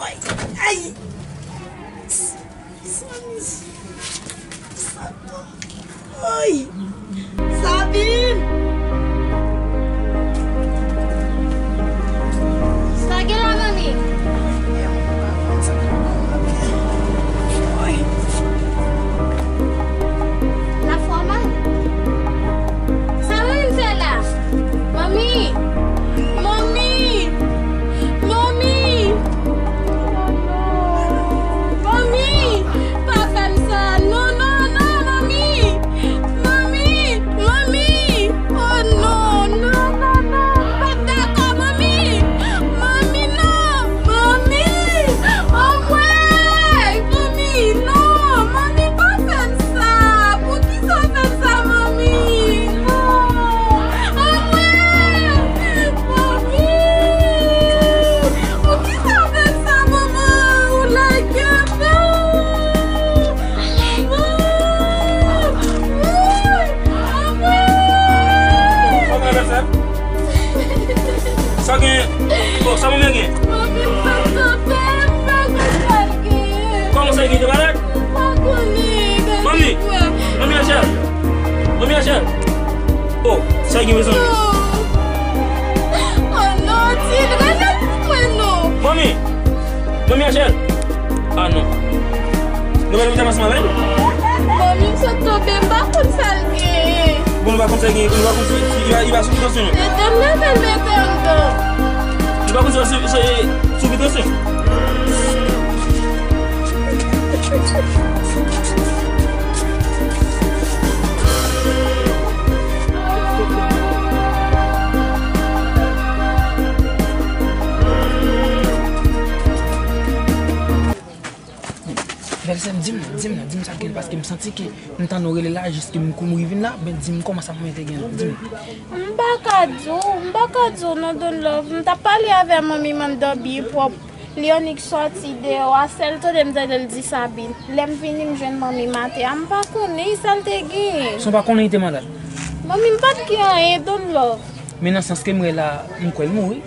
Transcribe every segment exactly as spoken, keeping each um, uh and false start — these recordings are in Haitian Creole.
Ay! Ay! Sa, sa, sa, ay! Sabine! Sa gen la, manmi? Ay! La fwa mal? Sa manmi m fè la? Manmi! Manmi! Manmi! Oh non! Manmi! Pa fè m sa! Non, non, non, manmi! Manmi! Manmi! Oh non! Non, non, non! M pa t dakò, manmi! Manmi, non! Manmi! Anmwey! Manmi, non! Manmi, pa fè m sa! Poukisa w fè m sa, manmi? Non! Anmwey! Manmi! Poukisa w fè m sa, manman? Ou lage m, non! Manman! Anmwey! Anmwey! Kòman w fè sa? Sa w genyen? Oh, sa manmi an genyen? Manmi, m pa t tande, m pa konn sa l genyen. Kòman sa l genyen, te malad? M pa konnen, gade. Manmi! Manmi Angèle! Manmi Angèle! Oh, sa l gen, mezanmi? Oh non, ti, rele pou mwen non. Manmi! Manmi Angèle! Ah non. Nou pa lopital ansanm avè l? Manmi m sot tonbe, m pa konn sa l genyen. Bon, nou pa konn sa l genyen, nou pa konn si, si li va, li va soufri tansyon, non. Mete m leve l mete anndan. Nou pa konn si li va soufri, soufri tansyon. Bèlsè m, di m, di m, di m sa k gen, paske m santi ke m tann ou rele la, jis ke m kouri vin la, ben di m kòman sa manmi te gen, di m. M pa ka di w, m pa ka di w non, Don Love. M t ap pale avè manmi m anndan byen pwòp. Leonique sòti deyò a, sèl tande m tande l di Sabine. Lè m vini, m jwenn manmi m atè a, m pa konnen sa l te genyen. Sa w pa konnen li te malad? Manmi m pa t gen anyen, Don Love. Men nan sans ke m wè la, m kwè l mouri.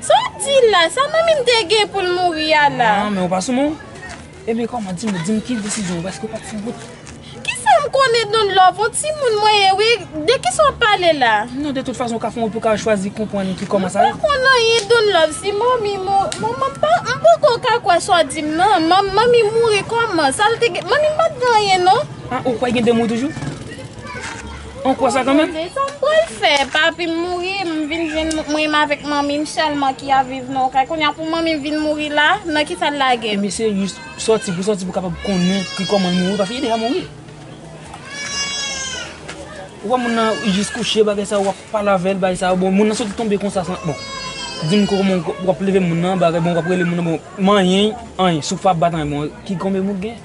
Sa w di la? Sa manmi m te gen pou l mouri a la? Ah, men w pa sou men w. Ebyen, kòman, di m, di m ki desizyon w, paske w pa t sou wout. Kisa m konnen, Don Love? Yon timoun mwen ye, wi. De kisa w ap pale la? Non, de tout fason, w ka fè, w pou ka chwazi konprann ki kòman sa ye. M pa konn anyen, Don Love. Si manmi m, manman m pa, m poko ka kwè sa w di m, non. Man-, manmi m mouri kòman? Sa l te gen, manmi m pa t gen anyen, non. Ah, ou kwè gen de mouri toujou? An kwè sa kanmenm? Sa m pral fè? Papi m mouri, m vin jwenn mwen menm avèk manmi m sèlman ki ap viv nan yon kay. Kounye a pou manmi m vin mouri la, nan kisa l lage m? Mesye, jis sòti pou sòti pou kapab konnen ki kòman l mouri, paske li deja mouri. Ou wè moun nan, li jis kouche, bagay sa, w ap pale avè l, bagay sa, bon, moun nan soti tonbe konsa, san, bon. Di m kòman w ap leve moun nan, bagay, bon, w ap rele moun nan, bon, manyen, anyen, souf ap bat, anyen, bon, ki konbyen moun gen?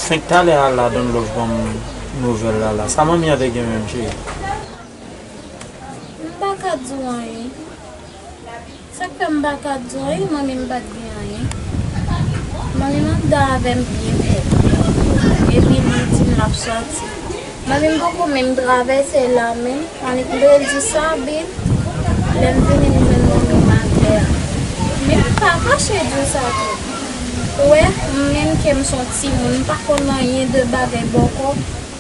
Fenk talè a la Don Love ban m nouvèl la la. Sa manmi an te gen menm, cheri? M pa ka di w anyen. Sa k fè m pa ka di w anyen, manmi m pa t gen anyen. Manmi m ap da avè m byen fèt. Epi li di m l ap sòti. Manmi m poko menm travèse la menm. Annik m te di sa bit. Lè m vini m jwenn manmi m atè a. Men m pa kache di w sa tou. Ou wè, m menm ke m s on timoun, m pa konn anyen de bagay bòkò.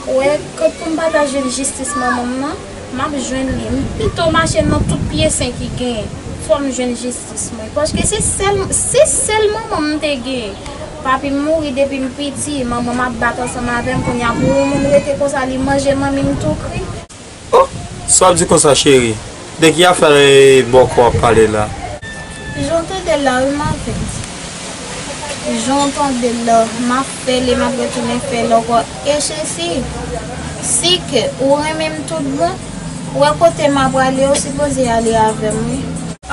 Ou wè, kot pou m pa ta jwenn jistis manman m nan, m ap jwenn li. M pito mache nan tout pye sen ki genyen. Fò m jwenn jistis mwen. Paske se sèl, se sèl manman m te genyen. Papi m mouri depi m piti, manman m ap bat ansanm avè m. Kounye a pou yon moun rete konsa, li manje manmi m tou kri. Oh, sa w ap di konsa, cheri? De ki afè bòkò w ap pale la? Jan w tande la, wi, m avè l. Jan w tande la, m ap fè li, m ap retounen fè l ankò. E Chesi, si ke ou renmen m tout bon, ou wè kote m ap prale, ou sipoze ale avè m, wi.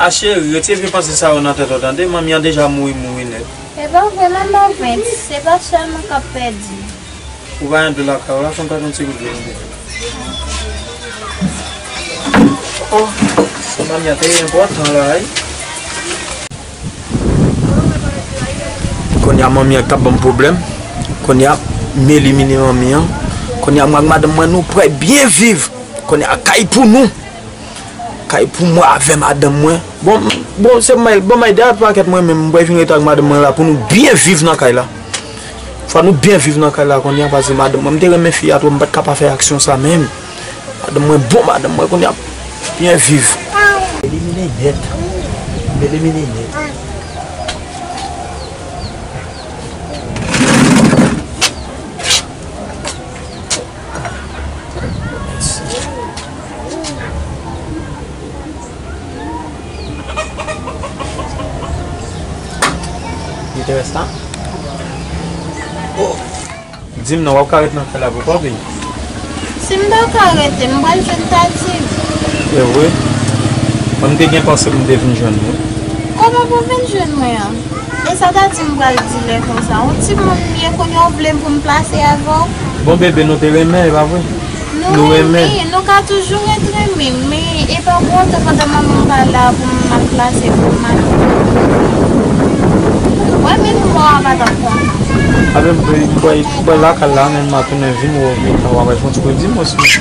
A cheri, retire vye panse sa yo nan tèt ou, tande? Manmi an deja mouri, mouri nèt. E pa vre non, m avè l. Se pa sèl mwen k ap pèdi. Ou pa gen dlo lakay ou la, fè m pran yon ti gout dlo m te. Oh, se manmi an te enpòtan la, wi. Kounye a manmi an k ap ban m pwoblèm. Kounye a m elimine manmi an. Kounye a mwen ak madanm mwen nou prè byen viv. Kounye a kay pou nou. Kay pou mwen avè madanm mwen. Bon, bon, se may, bon, may de a pakèt mwen menm, mwen vin ret ak madanm mwen la pou nou byen viv nan kay la. Fò nou byen viv nan kay la kounye a, paske madanm mwen, m te renmen fi a twòp, m pa t ka pa fè aksyon sa menm. Madanm mwen bon, madanm mwen kounye a byen viv. Elimine nèt. Elimine nèt. Li te rès la? Oh. Di m non, w ap ka ret nan kay la pou kòb li? Si m ta ka rete, m pral jwenn Tati. E vre? Mwen, m te gen panse pou m te vin jwenn ou. Kòman pou w vin jwenn mwen an? E sa Tati m pral di lè konsa? Yon timoun m ye, kounye a w vle m pou m plase avè w? Bon, bebe, nou te renmen, e pa vre? Nou renmen. Nou ka toujou ret renmen, men e pa pou otan pandan manman m pa la pou m al plase, pou m al. Wè, menm mò a pa t ap kontan. A, men m kwè, m kwè lakay la, men m a tounen vin wè w, men w a fè yon ti kou di m osi.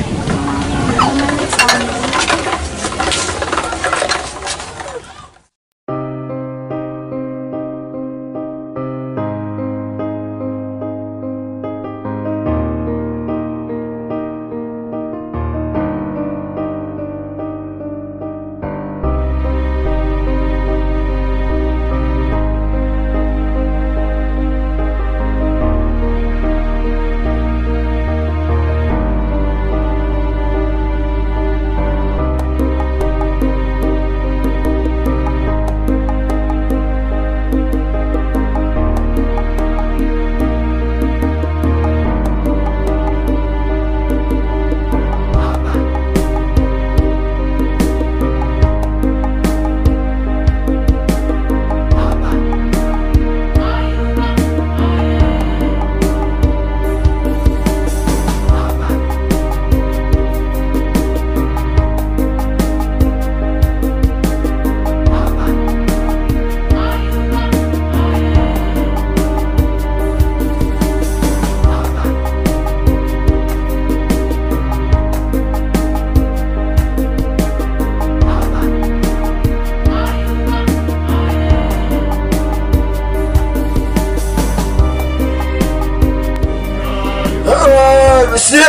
Ah, mesye,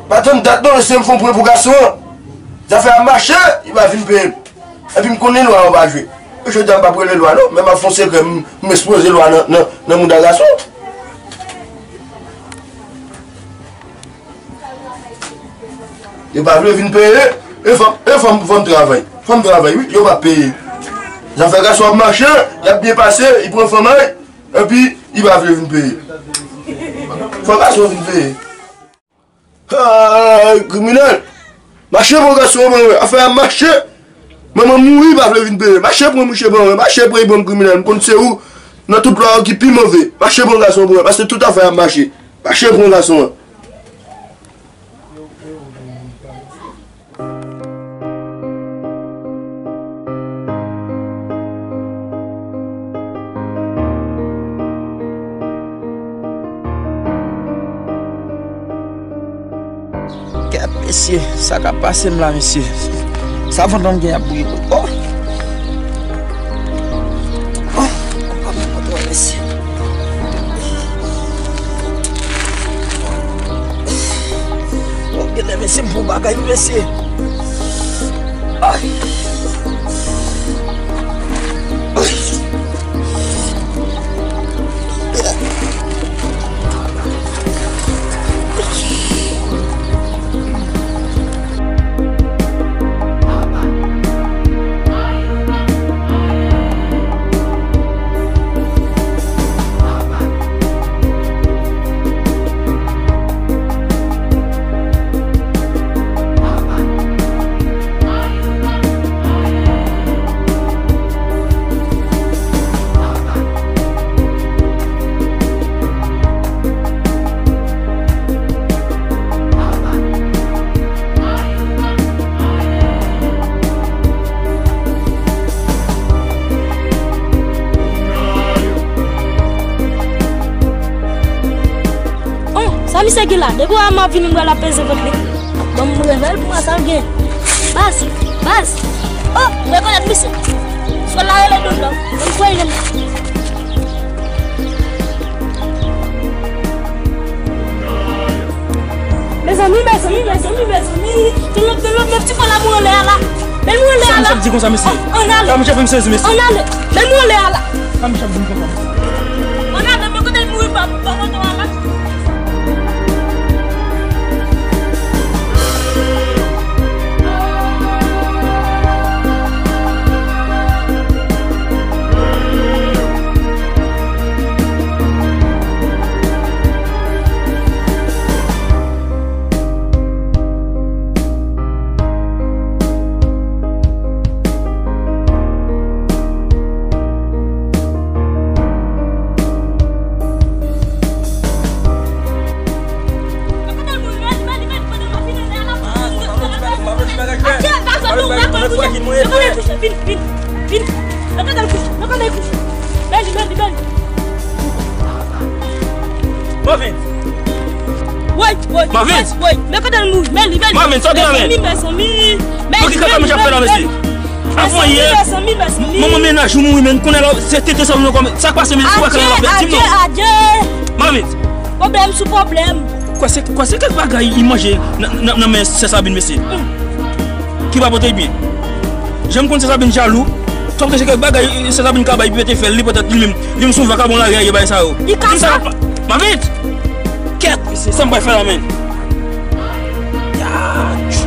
pa tann dat non, mesye, m fè yon pwen pou gason an. Zafè a mache, li pa vin peye m. Epi m konnen lwa an pa jwe. Jodi a m p ap rele lwa non, men m ap fè yon sekrè, m, m ekspoze lwa nan, nan, nan mouda gason. Yo pa vle vin peye. E fò, e fò m, fò m travay. Fò m travay, wi. Yo pa peye. Zafè gason ap mache, y ap byen pase, li pran fanm a li, epi li pa vle vin peye. Fò gason vin peye. Ay, kriminèl! Mache pran gason an ban mwen, afè a mache! Manman mouri, pa vle vin peye. Mache pran mouche ban mwen, mache pran li ban m, kriminèl. M konn se ou nan tout lwa yo ki pi move. Mache pran gason an ban mwen, paske tout afè a mache. Mache pou gason an. Kèt, mesye, sa k ap pase m la, mesye? Sa vant lan gen ap bouyi. Oh! Oh! Mesye. Oh, genlè, mesye, m fè yon bagay, mesye. Ay. Ay. Oh, sa misye gen la? Depi w a m ap vini, m wè l ap peze vant li. Ban m revèl pou m wè sa l gen. Baz, baz. Oh, m rekonèt misye. Sòl la rele Don Love. Ban m kwè l. Mezanmi, mezanmi, mezanmi, mezanmi. Don Love, Don Love, men ti kò la mouri anlè a la. Men l mouri anlè a la. Sa misye ap di konsa, mesye? An, ann ale. Sa misye ap fè m sezi, mesye. Ann ale. Men l mouri anlè a la. Sa misye ap di m konsa, mesye? Ann ale, men kote l mouri pa, pa kote w a la. Vin, vin, vin. Nan kote l kouche, nan kote l kouche. Bèl li, bèl li, bèl li. Marvin. Woy, woy, woy, woy. Men kote l mouri. Bèl li, bèl li. Marvin, sa w gen nan men? Mezanmi, mezanmi. Bèl li, bèl li, bèl li. Avan yè, manman mennaj ou mouri, men konnen la, se tete sa nou kòm. Sa k pase, men se pa kanal la fè, di m non. Adye, adye. Marvin. Pwoblèm sou pwoblèm. Kwè se, kwè se kèk bagay li manje nan, nan, nan men sè Sabine, mesye. Ki pa pote l byen. Jan m konn sè Sabine jalou, twòp ke se kèk bagay sè Sabine ka bay, li pete fè l, li petèt li menm, li menm se yon vakabon lari a ye bay sa yo. Li ka sa. Marvin! Kèt, mesye, sa m pral fè la, men. Ya, tch.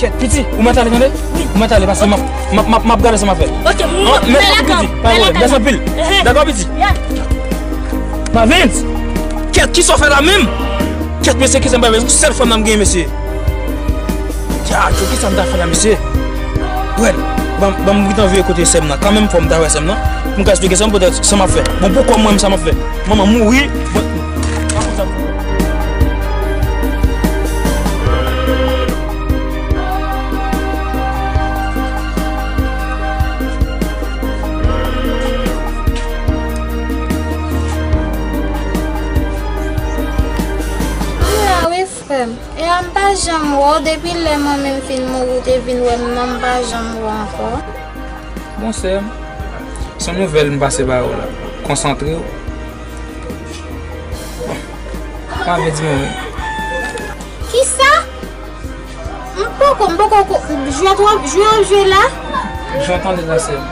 Kèt, piti, ou mèt ale, tande? Wi. Ou mèt ale, paske m ap, m ap, m ap, m ap gade sa m ap fè. Ok, m, m, mèsi, piti. Pa gen pwoblèm. Mèsi anpil. Dakò, piti? Ya. Marvin! Kèt, kisa w fè la menm? Kèt, mesye, kisa m pa fè? Se yon sèl fanm nan m genyen, mesye. Djadjo, kisa m ta fè la, mesye? Wè, ban, ban m gentan veye kote sè m nan. Kanmenm, fò m ta wè sè m nan. Pou m ka esplike sè m, poutèt sa m ap fè. Bon, poukò mwen menm sa m ap fè? Manman mouri. Bon, Ou la wi, frè m. E a m pa janm wè w depi lè manmi m fin mouri, ou te vin wè m nan, m pa janm wè w ankò. Bon, sè m, se yon nouvèl m pase ba ou la. Konsantre w. Bon, pa vle di mwen wi. Kisa? M poko, m poko ko-, jwèt w ap, jwe w ap jwe la? Jan w tande la, sè m.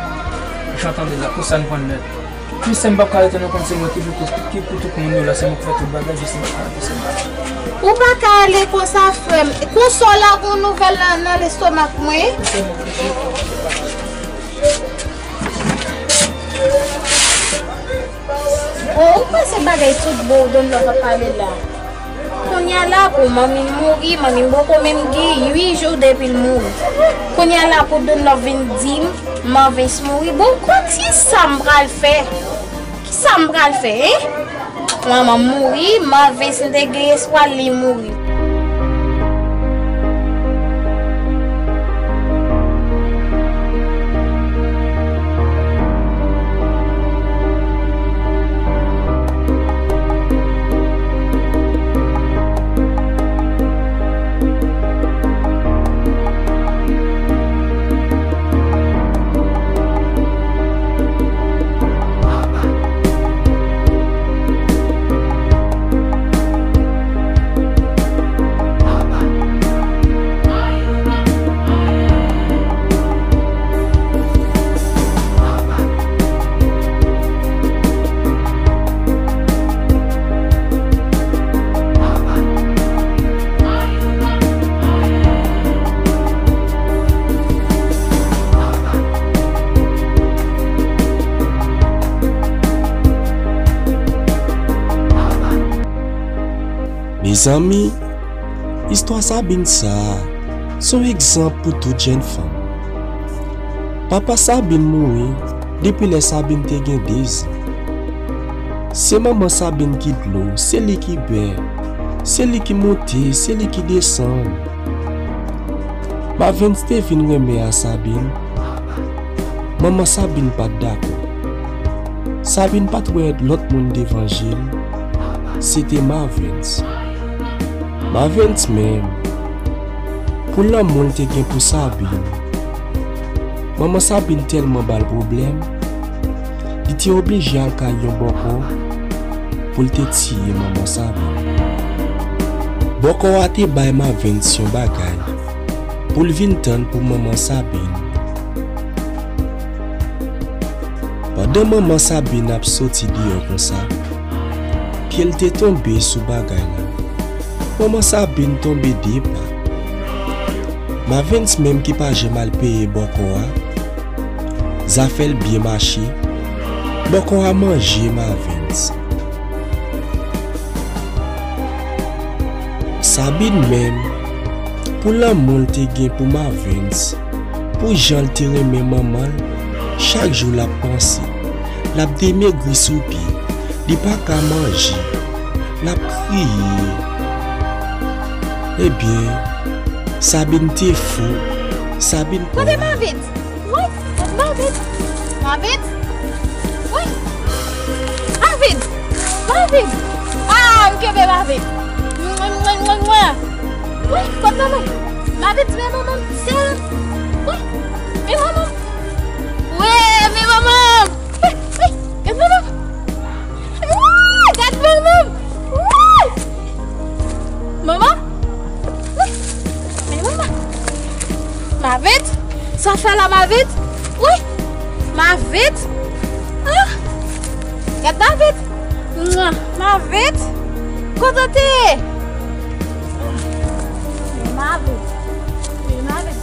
Jan w tande la, konsa n pran nèt. Pi sè m p ap ka rete non, konn se mwen ki pou tout, ki pou tout moun yo la, se mwen ki fè tout bagay, jis mwen ki fè tout bagay. Ou pa ka ale konsa, frè m. Konsa w la gon nouvèl nan, nan lestomak mwen. Bon, ou kwè se bagay tout bon Don Love ap pale la? Kounye a la, pou manmi m mouri, manmi m poko menm gen uit jou depi l mouri. Kounye a la, pou Don Love vin di m, Marvens mouri. Bon, kisa m pral fè? Kisa m pral fè, en? Manman mouri, Marvens m te gen espwa li mouri. Mezanmi, istwa Sabine sa a se yon egzanp pou tout jèn fanm. Papa Sabine mouri depi lè Sabine te gen dezan. Se manman Sabine ki dlo, se li ki bè, se li ki monte, se li ki desann. Marvens te vin renmen a Sabine. Manman Sabine pa t dakò. Sabine pa t wè lòt moun devan je l, se te Marvens. Marvens menm, pou lanmou l te gen pou Sabine, manman Sabine tèlman ba l pwoblèm, li te oblije al kay yon bòkò pou l te tiye manman Sabine. Bòkò a te bay Marvens yon bagay pou l vin tann pou manman Sabine. Pandan manman Sabine ap soti deyò konsa, pye l te tonbe sou bagay la. Manman Sabine tonbe de pa. Marvens menm ki pa janm al peye bòkò a, zafè l byen mache, bòkò a manje Marvens. Sabine menm, pou lanmou l te gen pou Marvens, pou jan l te renmen manman l, chak jou l ap panse. L ap demegri sou pye, li pa ka manje, l ap kriye. Ebyen, Sabine te fou, Sabine... Kote Marvens? Woy, Marvens! Marvens! Woy! Marvens! Marvens! Ah, m kenbe Marvens! Mwen, mwen, mwen, mwen! Woy, kot manman m? Marvens, men manman m! Sere! Woy! Men manman m! Woy, men manman m! Woy, woy! Men manman m! Woy! Gad manman m! Woy! Manman! Woy! Men manman! Marvens! Sa w fè la, Marvens? Woy! Marvens! Ah! Gad Marvens! Mwa! Marvens! Kote w te ye? Men Marvens! Men Marvens!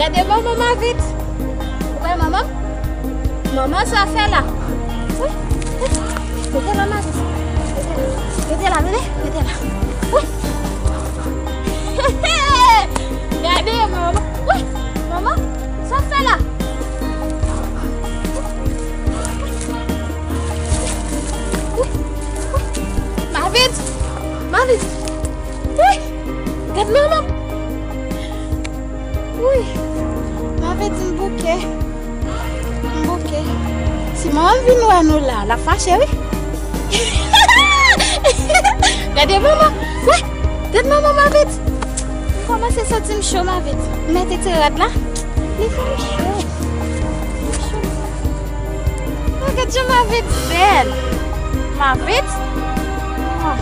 Gade manman Marvens! Ou wè manman? Manman, sa w fè la? Woy! Woy! Mete la, Marvens! Mete la! Mete la, tande! Mete la! Woy! Gade manman! Woy! Manman, sa w fè la? Woy! Woy! Marvens! Marvens! Woy! Gad manman m! Woy! Marvens, m bouke. M bouke. Si manman m vin wè nou la, l ap fache, wi. Gade manman. Woy! Gad manman, Marvens. M kòmanse santi m cho, Marvens. M mete ti rad la. Li fè m cho. M cho. Oh, gad jan Marvens bèl. Marvens. Oh.